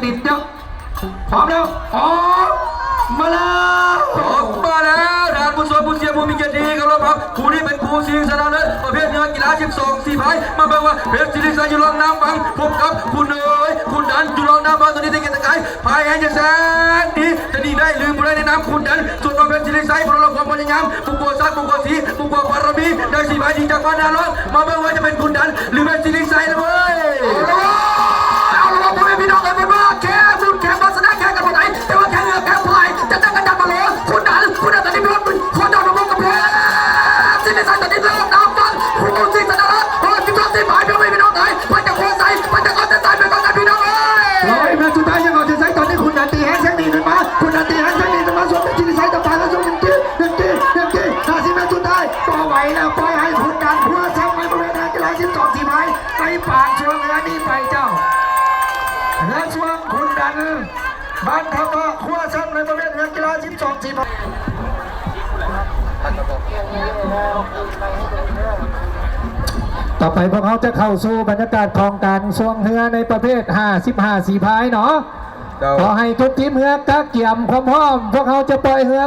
ຕິดเยอะ พร้อมแล้ว ออกมาแล้ว ອອກມາແລ້ວ ທ່ານຜູ້ຊົມຜູ້ເຊຍຜູ້ມີກຽດທີ່ເຄົາລົບ ຜູ້ນີ້ເປັນຄູ່ຊິງຊະນະເລີດປະເພດເຮືອກິລາສິບສອງສີພາຍ ມາເບິ່ງວ່າເພັດສິລິໄຊຢູ່ລອງນ້ຳວັງ ພົບກັບຄຸນເອີຍ ຄຸນດັນຢູ່ລອງນ້ຳວັງ ຕອນນີ້ໄດ້ແກ່ຕະກາຍ ພາຍແຮງຈະແຊງດີ ຈະໜີໄດ້ຫຼືບໍ່ໄດ້ໃນນາມຄຸນດັນ ສ່ວນວ່າເພັດສິລິໄຊບໍ່ລະຄວາມພະຍາຍາມ ບໍ່ກົວສັກ ບໍ່ກົວສີ ບໍ່ກົວບາລະມີ ໄດ້ສີພາຍດີຈາກບ້ານນາລອງ ມາເບິ່ງວ່າຈະເປັນຄຸນດັນ ຫຼືເປັນສິລິໄຊລະເວີຍ. ເອົາລະເວີຍ ເອົາລະເວີຍ ພໍ່ແມ່ພີ່ນ້ອງເອີຍ ເພິ່ນວ່າແຂ່ງບຸນແຂ່ງວາສະໜາແຂ່ງກັນບໍ່ໄດ້ ແຕ່ວ່າແຂ່ງເຫື່ອແຂ່ງພາຍ ຈະຕັ້ງກັນດັບມາໂລ ຄຸນດັນ ຄຸນດັນຕອນນີ້ເພິ່ນ ຄົນດອນມາບວກກັບເພິ່ນ ສິລິໄຊຕອນນີ້ເລີ່ມນຳຟັງ ຜູ້ຊິງຊະນະເລີດ ໂອ້ ສິບສອງສີພາຍ ພໍ່ແມ່ພີ່ນ້ອງເອີຍ ເພິ່ນຈະຄວ້າໄຊ ເພິ່ນຈະຄວ້າເສັ້ນໄຊໄປກ່ອນນະພີ່ນ້ອງເອີຍ. ຮ້ອຍແມັດສຸດທ້າຍຍັງເອົາໃຈໃສ່ ຕອນນີ້ຄຸນດັນຕີແຮງແຊງໜີຂຶ້ນມາ ຄຸນດັນຕີແຮງແຊງໜີຂຶ້ນມາ ສວນເປັນສິລິໄຊ ຕະປາຍແລ້ວສວນໜຶ່ງທີ ໜຶ່ງທີ ໜຶ່ງທີ ຫ້າສິບແມັດສຸດທ້າຍ ບໍ່ໄຫວແລ້ວ ປ່ອຍໃຫ້ຄຸນດັນຄົວ້າແຊງໃນບໍລິເວນເຮືອກິລາສິບສອງສີພາຍ ໃນປານຊ່ວງເຮືອນີ້ໄປເຈົ້າ ເຮືອຊ່ວງຄຸນດັນ ບ້ານທະເບາະ ຄົວ້າແຊງໃນບໍລິເວນເຮືອກິລາສິບສອງສີພາຍ. ຕໍ່ໄປພວກເຮົາຈະເຂົ້າສູ່ບັນຍາກາດຂອງການຊ່ວງເຮືອໃນປະເພດຫ້າສິບຫ້າສີພາຍເນາະ. ເຈົ້າ. ຂໍໃຫ້ທຸກທີມເຮືອກະກຽມຄວາມພ້ອມ ພວກເຮົາຈະປ່ອຍເຮືອ